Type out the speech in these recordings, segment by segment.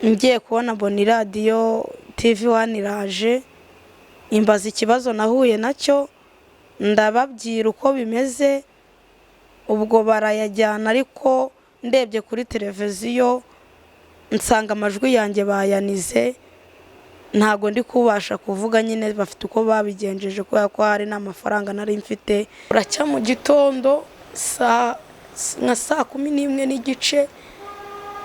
Ngiye kubona mbona iradiyo TV One iraje, imbaza ikibazo nahuye nacyo, ndababwira uko bimeze, ubwo barayajyana. Ariko ndebye kuri televiziyo nsanga amajwi yanjye bayanize, ntago ndi kubasha kuvuga nyine, bafite uko babigenjeje kubera ko hari n'amafaranga nari mfite. Uracya mu gitondo nka 11:30,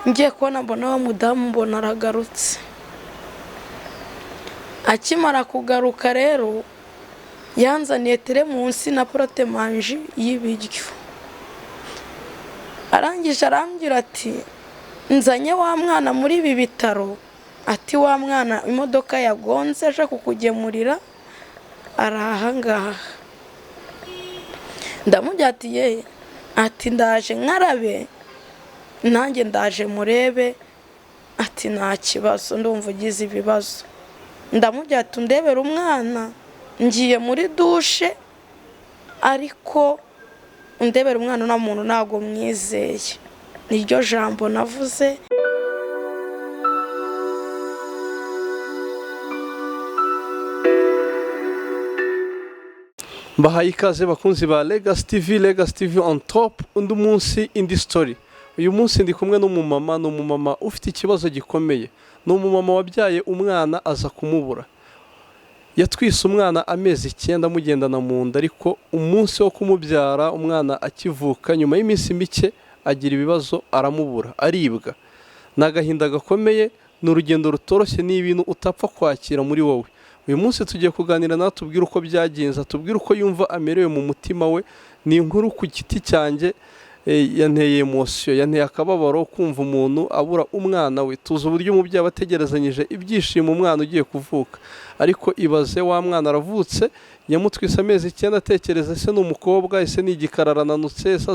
ngiye kubona mbona wa mudamu, mbona aragarutse. Akimara kugaruka rero yanzaniye teremunsi na porotemanji y'ibiryo, arangije arambwira ati nzanye wa mwana muri ibi bitaro, ati wa mwana imodoka yagonze aje kukugemurira ari aha ngaha. Ndamubwira ati ye, ati ndaje nkarabe nanjye ndaje murebe, ati nta kibazo ndumva ugize ibibazo. Ndamubwira ati ndebera umwana ngiye muri dushe, ariko ndebera umwana nta muntu ntabwo mwizeye. Niryo jambo navuze. Mbahaye ikaze bakunzi ba Legacy TV, Legacy TV on top, undi munsi indi story. Uyu munsi ndi kumwe n'umumama, ni umumama ufite ikibazo gikomeye. Ni umumama wabyaye umwana aza kumubura. Yatwise umwana amezi 9 amugendana mu nda, ariko umunsi wo kumubyara umwana akivuka nyuma y'iminsi mike agira ibibazo aramubura, aribwa. Ni agahinda gakomeye, ni urugendo rutoroshye, ni ibintu utapfa kwakira muri wowe. Uyu munsi tugiye kuganira nawe, tubwire uko byagenze, tubwire uko yumva amerewe mu mutima we. Ni inkuru ku giti cyanjye yanteye emosiyo, yanteye akababaro kumva umuntu abura umwana we. Tuzi uburyo umubyeyi aba ategerezanyije ibyishimo umwana ugiye kuvuka, ariko ibaze wa mwana aravutse, yamutwise amezi 9 atekereza ese ni umukobwa, ese ni igikara, arananutse, ese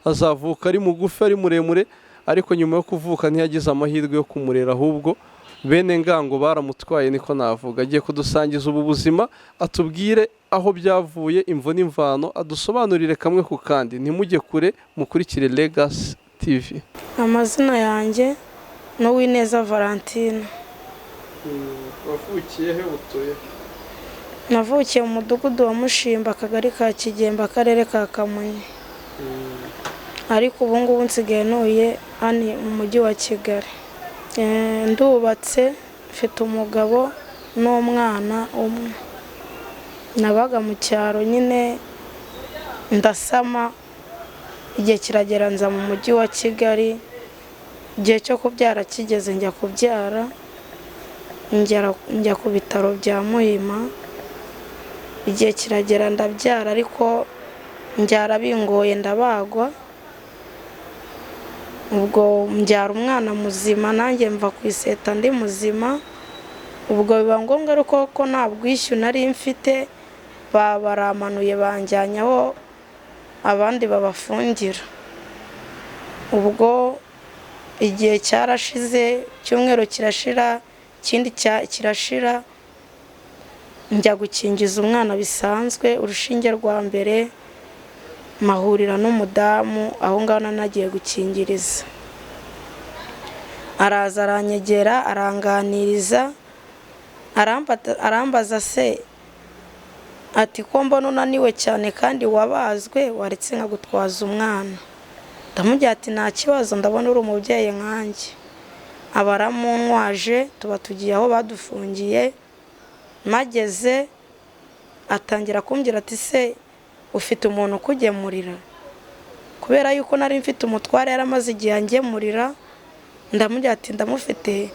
azavuka ari mugufi ari muremure. Ariko nyuma yo kuvuka ntiyagize amahirwe yo kumurera, ahubwo bene ngango baramutwaye, niko navuga. Agiye kudusangiza ubu buzima, atubwire aho byavuye, imvo n'imvano, adusobanurire kamwe ku kandi. Ntimujye kure, mukurikire Legacy TV. Amazina yanjye ni Uwineza Valentine. Wavukiye he, utuye? Navukiye mu mudugudu wa Mushimba, akagari ka Kigembe, akarere ka Kamonyi, ariko ubu ngubu nsigaye ntuye hano mu mujyi wa Kigali. Ndubatse, mfite umugabo n'umwana umwe. Nabaga mu cyaro nyine, ndasama, igihe kiragera nza mu mujyi wa Kigali. Igihe cyo kubyara kigeze njya kubyara, njya ku bitaro bya Muhima. Igihe kiragera ndabyara, ariko mbyara bingoye, ndabagwa. Ubwo mbyara umwana muzima, nanjye mva ku iseta ndi muzima. Ubwo biba ngombwa ariko ko nta bwishyu nari mfite, baramanuye banjyanye aho abandi babafungira. Ubwo igihe cyarashize, icyumweru kirashira, ikindi kirashira, njya gukingiza umwana bisanzwe urushinge rwa mbere, mahurira n'umudamu aho ngaho nagiye gukingiriza. Araza aranyegera, aranganiriza, arambaza se ati ko mbona unaniwe cyane kandi wabazwe, waretse nkagutwaza umwana? Ndamubwira ati nta kibazo, ndabona uri umubyeyi nkanjye. Aba aramuntwaje, tuba tugiye aho badufungiye. Mageze atangira kumbwira ati se ufite umuntu ukugemurira? Kubera yuko nari mfite umutware yaramaze igihe angemurira, ndamubwira ati ndamufite,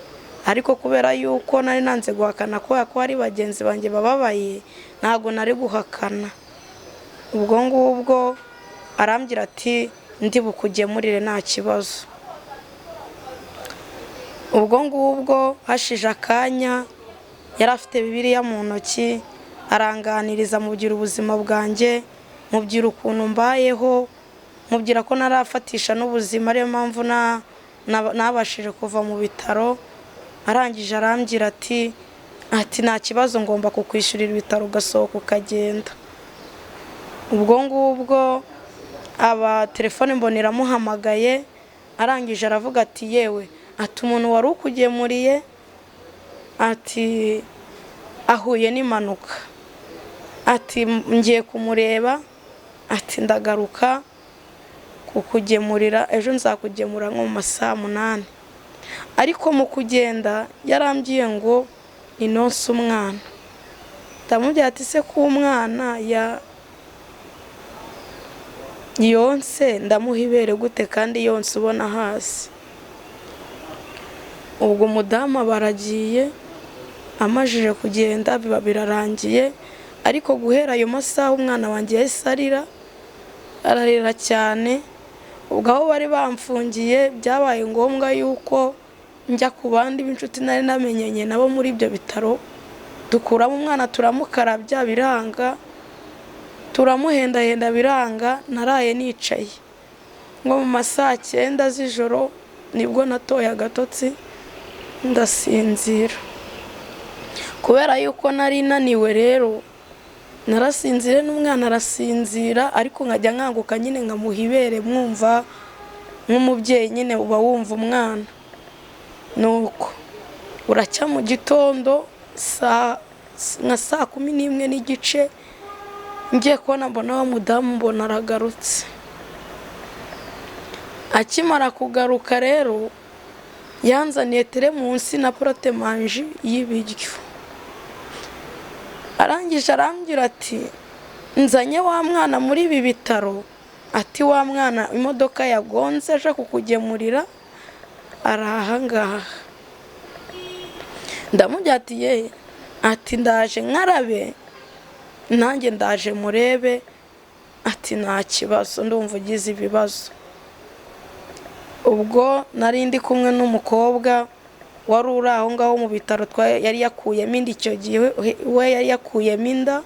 ariko kubera yuko nari nanze guhakana kubera ko hari bagenzi banjye bababaye, ntago nari guhakana. Ubwo ngubwo arambwira ati ndi bukugemurire nta kibazo. Ubwo ngubwo hashije akanya, yari afite Bibiliya mu ntoki, aranganiriza, mubwira ubuzima bwanjye, mubwira ukuntu mbayeho, mubwira ko narafatisha n'ubuzima, ariyo mpamvu nabashije kuva mu bitaro. Arangije arambwira ati nta kibazo, ngomba kukwishyurira ibitaro ugasohoka ukagenda. Ubwo ngubwo aba telefone mbona iramuhamagaye, arangije aravuga ati yewe, Ati umuntu wari ukugemuriye ati ahuye n'impanuka, ati ngiye kumureba, ati ndagaruka kukugemurira ejo, nzakugemura nko mu masaha 8. Ariko mu kugenda yarambwiye ngo ni nonse umwana. Ndamubwira ati se ko umwana ya yonse ndamuha ibere gute kandi yonse ubona hasi? Ubwo umudamu baragiye, amajije kugenda biba birarangiye. Ariko guhera ayo masaha umwana wanjye yahise arira, ararira cyane. Ubwo aho bari bamfungiye byabaye ngombwa yuko njya ku bandi b'inshuti nari namenyanye nabo muri ibyo bitaro, dukuramo umwana turamukarabya biranga, turamuhendahenda biranga. Naraye nicaye nko mu masaa 9 z'ijoro nibwo natoye agatotsi ndasinzira. Kubera yuko nari naniwe rero narasinzire n'umwana arasinzira, ariko nkajya nkanguka nyine nkamuha ibere, mwumva nk'umubyeyi nyine uba wumva umwana. Nuko uracya mu gitondo nka saa 11:30 ngiye kubona mbona wa mudamu mbona aragarutse. Akimara kugaruka rero yanzaniye teremunsi na porotemanji y'ibiryo. Arangije arambwira ati nzanye wa mwana muri ibi bitaro, ati wa mwana imodoka yagonze aje kukugemurira ari aha ngaha. Ndamubwira ati ye, ati ndaje nkarabe nanjye ndaje murebe, ati nta kibazo ndumva ugize ibibazo. Ubwo nari ndi kumwe n'umukobwa wari uri aho ngaho mu bitaro, yari yakuyemo inda icyo gihe, we yari yakuyemo inda.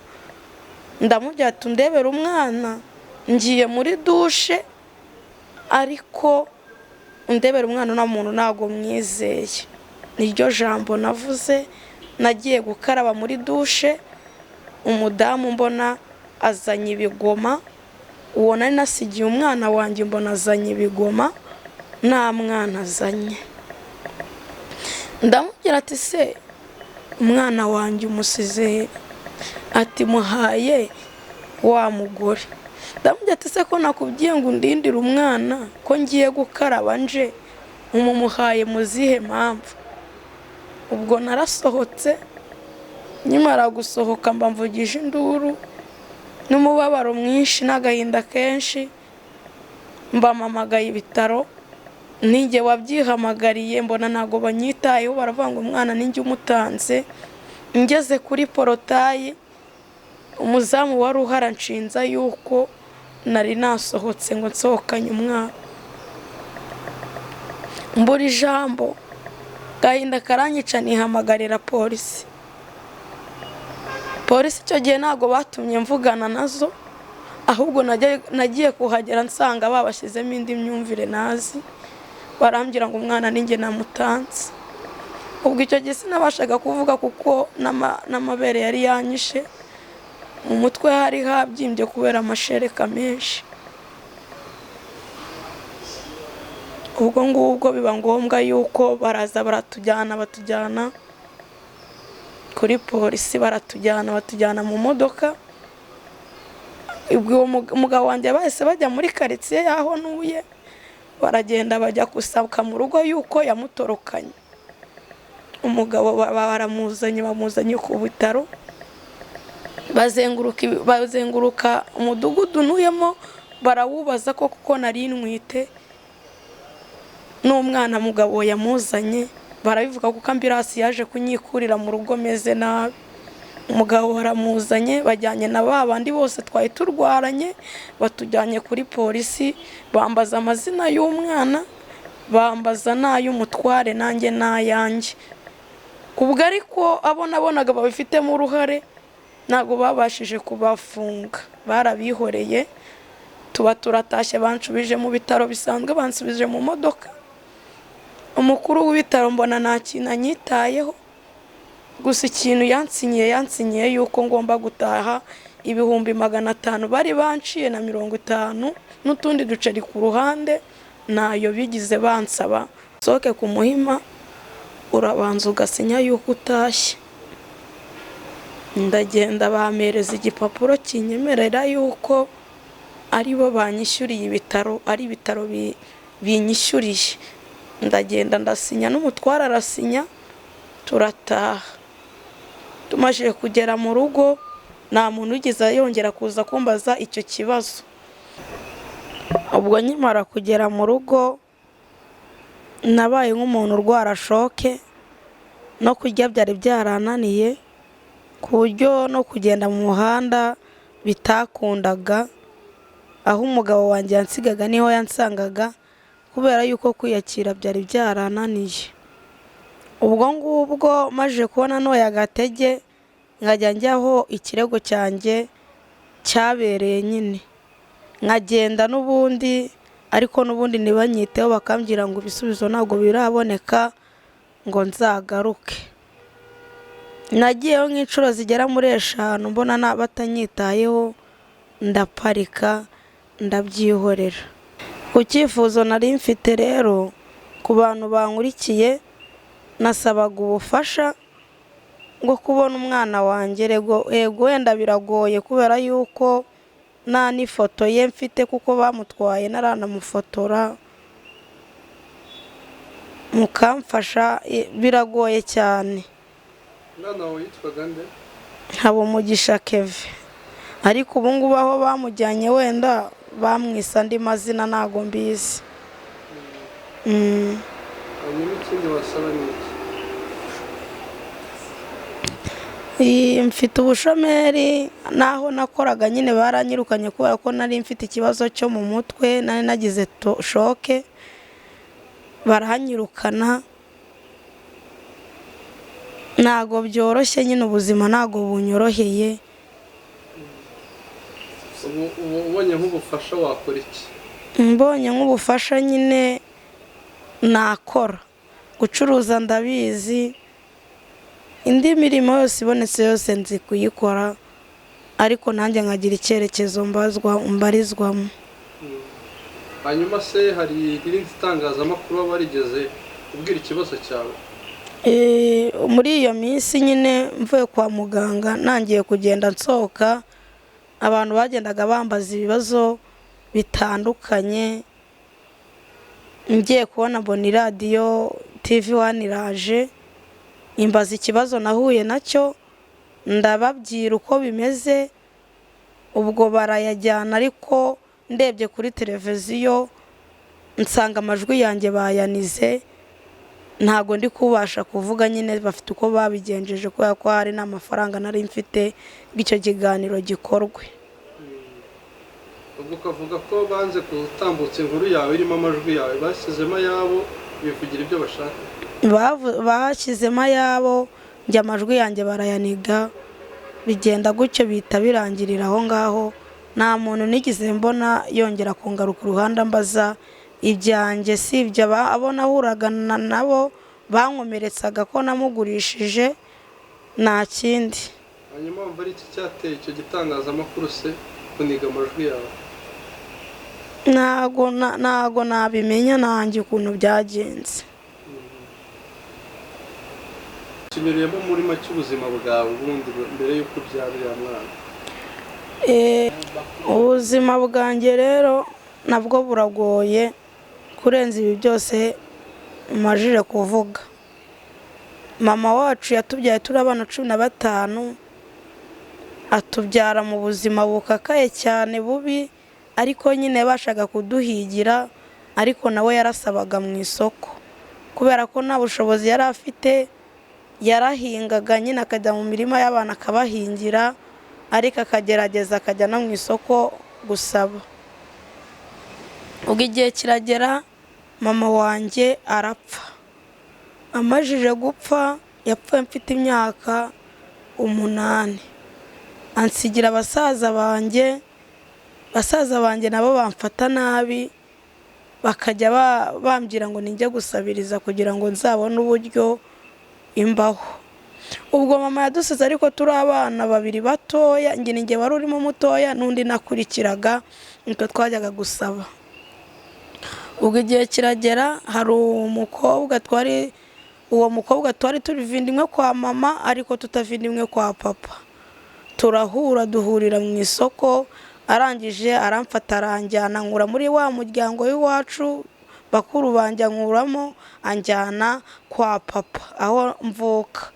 Ndamubwira ati ndebera umwana ngiye muri dushe, ariko ndebera umwana nta muntu ntabwo mwizeye. Niryo jambo navuze. Nagiye gukaraba muri dushe, umudamu mbona azanye ibigoma, uwo nari nasigiye umwana wanjye mbona azanye ibigoma nta mwana azanye. Ndamubwira ati se umwana wanjye umusize he? Ati muhaye wa mugore. Ndamubwira ati se ko nakubwiye ngo undindire umwana ko ngiye gukaraba nje, umumuhaye muzihe mpamvu? Ubwo narasohotse, nkimara gusohoka mba mvugije induru n'umubabaro mwinshi n'agahinda kenshi, mbamamagaye ibitaro ninjye wabyihamagariye, mbona ntabwo banyitayeho, baravuga ngo umwana ninjye umutanze. Ngeze kuri porotayi umuzamu wari uharanshinza yuko nari nasohotse ngo nsohokanye umwana. Mbura ijambo, gahinda karanyica, nihamagarira polisi. Polisi icyo gihe ntabwo batumye mvugana nazo, ahubwo nagiye kuhagera nsanga babashyizemo indi myumvire nazi, barambwira ngo umwana ninjye namutanze. Ubwo icyo gihe sinabashaga kuvuga kuko n'amabere yari yanyishe, mu mutwe hari habyimbye kubera amashereka menshi. Ubwo ngubwo biba ngombwa yuko baraza baratujyana, batujyana kuri polisi, baratujyana batujyana mu modoka. Ubwo umugabo wanjye bahise bajya muri karitsiye y'aho ntuye, baragenda bajya gusaka mu rugo yuko yamutorokanye. Umugabo baramuzanye, bamuzanye ku bitaro, bazenguruka umudugudu ntuyemo, barawubaza ko kuko nari ntwite n'umwana mugabo yamuzanye, barabivuga kuko ambirasi yaje kunyikurira mu rugo meze nabi. Umugabo baramuzanye, bajyanye na ba bandi bose twari turwaranye, batujyanye kuri polisi, bambaza amazina y'umwana, bambaza n'ay'umutware nanjye n'ayanjye. Ubwo ariko abo nabonaga babifitemo uruhare ntabwo babashije kubafunga, barabihoreye. Tuba turatashye, banshubije mu bitaro bisanzwe, bansubije mu modoka. Umukuru w'ibitaro mbona nta kintu anyitayeho, gusa ikintu yansinyiye yuko ngomba gutaha 500,000 bari banciye na 50 n'utundi duceri ku ruhande, ntayo bigize bansaba. Sohoke ku Muhima urabanza ugasinya yuko utashye. Ndagenda bampereza igipapuro kinyemerera yuko ari bo banyishyuriye ibitaro, ari ibitaro binyishyuriye. Ndagenda ndasinya n'umutware arasinya, turataha. Tumajije kugera mu rugo nta muntu wigeze yongera kuza kumbaza icyo kibazo. Ubwo nkimara kugera mu rugo nabaye nk'umuntu urwara shoke, no kurya byari byarananiye, ku buryo no kugenda mu muhanda bitakundaga. Aho umugabo wanjye yansigaga niho yansangaga, kubera yuko kwiyakira byari byarananiye. Ubwo ngubwo maze kubona ntoya agatege, nkajya njyaho ikirego cyanjye cyabereye nyine, nkagenda n'ubundi, ariko n'ubundi ntibanyiteho, bakambwira ngo ibisubizo ntabwo biraboneka ngo nzagaruke. Nagiyeyo nk'inshuro zigera muri 5 mbona batanyitayeho, ndaparika ndabyihorera. Ku cyifuzo nari mfite rero ku bantu bankurikiye, nasabaga ubufasha bwo kubona umwana wanjye. Yego wenda biragoye kubera yuko nta n'ifoto ye mfite, kuko bamutwaye naranamufotora, mukamfasha, biragoye cyane. Umwana wawe yitwaga nde? Habumugisha Keve, ariko ubu ngubu aho bamujyanye wenda bamwise andi mazina ntago mbizi. Hanyuma ikindi wasaba ni iki? Mfite ubushomeri, naho nakoraga nyine baranyirukanye kubera ko nari mfite ikibazo cyo mu mutwe, nari nagize shoke, barahanyirukana. Ntago byoroshye nyine, ubuzima ntago bunyoroheye. Ubu ubonye nk'ubufasha wakora iki? Mbonye nk'ubufasha nyine nakora, gucuruza ndabizi, indi mirimo yose ibonetse yose nzi kuyikora, ariko nanjye nkagira icyerekezo mbarizwamo. Hanyuma se hari irindi tangazamakuru waba warigeze kubwira ikibazo cyawe? Muri iyo minsi nyine mvuye kwa muganga ntangiye kugenda nsohoka, abantu bagendaga bambaza ibibazo bitandukanye. Ngiye kubona mbona iradiyo TV One iraje imbaza ikibazo nahuye nacyo, ndababwira uko bimeze, ubwo barayajyana. Ariko ndebye kuri televiziyo nsanga amajwi yanjye bayanize, ntago ndi kubasha kuvuga nyine, bafite uko babigenjeje kubera ko hari n'amafaranga nari mfite icyo kiganiro gikorwe. Ubwo ukavuga ko banze gutambutsa inkuru yawe irimo amajwi yawe, bashyizemo ayabo bivugira ibyo bashaka. Bashyizemo ayabo, njye amajwi yanjye barayaniga, bigenda gutyo bihita birangirira aho ngaho. Nta muntu nigeze mbona yongera kungaruka uruhande ambaza ibyanjye, si ibyo abo nahuraga nabo bankomeretsaga ko namugurishije, nta kindi. Hanyuma wumva ari iki cyateye icyo gitangazamakuru se kuniga amajwi yawe? Ntago nabimenya nanjye ukuntu byagenze. Tunyuriyemo muri make ubuzima bwawe ubundi mbere y'uko ubyara uriya mwana. Ubuzima bwanjye rero nabwo buragoye kurenza ibi byose majije kuvuga. Mama wacu yatubyaye turi abana 15, atubyara mu buzima bukakaye cyane bubi, ariko nyine yabashaga kuduhigira, ariko nawe yarasabaga mu isoko kubera ko nta bushobozi yari afite. Yarahingaga nyine akajya mu mirima y'abana akabahingira, ariko akagerageza akajya no mu isoko gusaba. Ubwo igihe kiragera mama wanjye arapfa. Amajije gupfa yapfuye mfite imyaka 8, ansigira abasaza banjye. Basaza banjye nabo bamfata nabi, bakajya bambwira ngo ninjye gusabiriza kugira ngo nzabone uburyo imbaho. Ubwo mama yadusize ariko turi abana babiri batoya, njye ninjye wari urimo mutoya n'undi nakurikiraga, nitwe twajyaga gusaba. Ubwo igihe kiragera, hari umukobwa twari, uwo mukobwa twari turi kwa mama ariko tutavindimwe kwa papa. Turahura, duhurira mu isoko, arangije aramfata aranjyana, nkura muri wa muryango w'iwacu, bakuru banjye ankuramo anjyana kwa papa aho mvuka.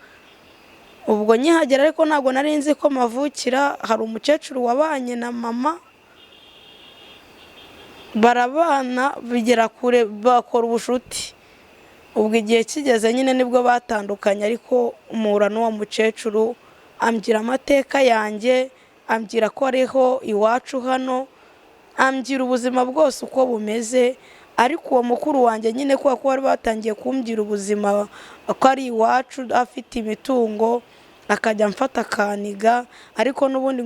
Ubwo nkihagera ariko ntabwo nari nzi ko mavukira, hari umukecuru wabanye na mama, barabana bigera kure, bakora ubushuti. Ubwo igihe kigeze nyine nibwo batandukanye, ariko mpura n'uwo mukecuru ambwira amateka yanjye, ambwira ko ariho iwacu hano, ambwira ubuzima bwose uko bumeze. Ariko uwo mukuru wanjye nyine kubera ko bari batangiye kumbwira ubuzima ko ari iwacu afite imitungo, akajya amfata akaniga, ariko n'ubundi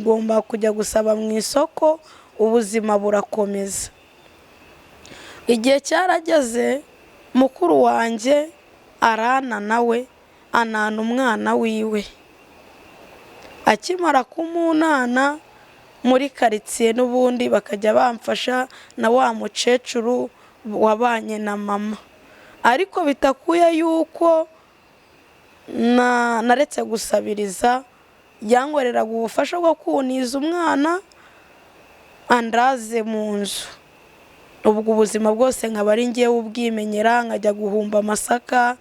ngomba kujya gusaba mu isoko, ubuzima burakomeza. Igihe cyarageze mukuru wanjye arana nawe, anana umwana wiwe. Akimara kumunana muri karitsiye n'ubundi bakajya bamfasha na wa mukecuru wabanye na mama, ariko bitakuye yuko naretse gusabiriza. Yankoreraga ubufasha bwo kuniza umwana andaze mu nzu. Ubwo ubuzima bwose nkaba ari ngewe ubwimenyera, nkajya guhumba amasaka,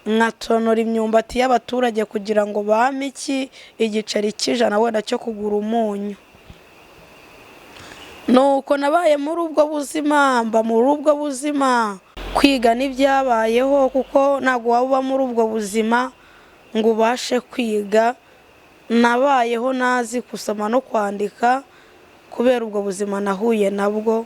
nkatonora imyumbati y'abaturage kugira ngo bampe iki igiceri cy'ijana wenda cyo kugura umunyu. Nuko nabaye muri ubwo buzima, mba muri ubwo buzima. Kwiga ntibyabayeho kuko ntabwo waba uba muri ubwo buzima ngo ubashe kwiga. Nabayeho ntazi gusoma no kwandika kubera ubwo buzima nahuye nabwo.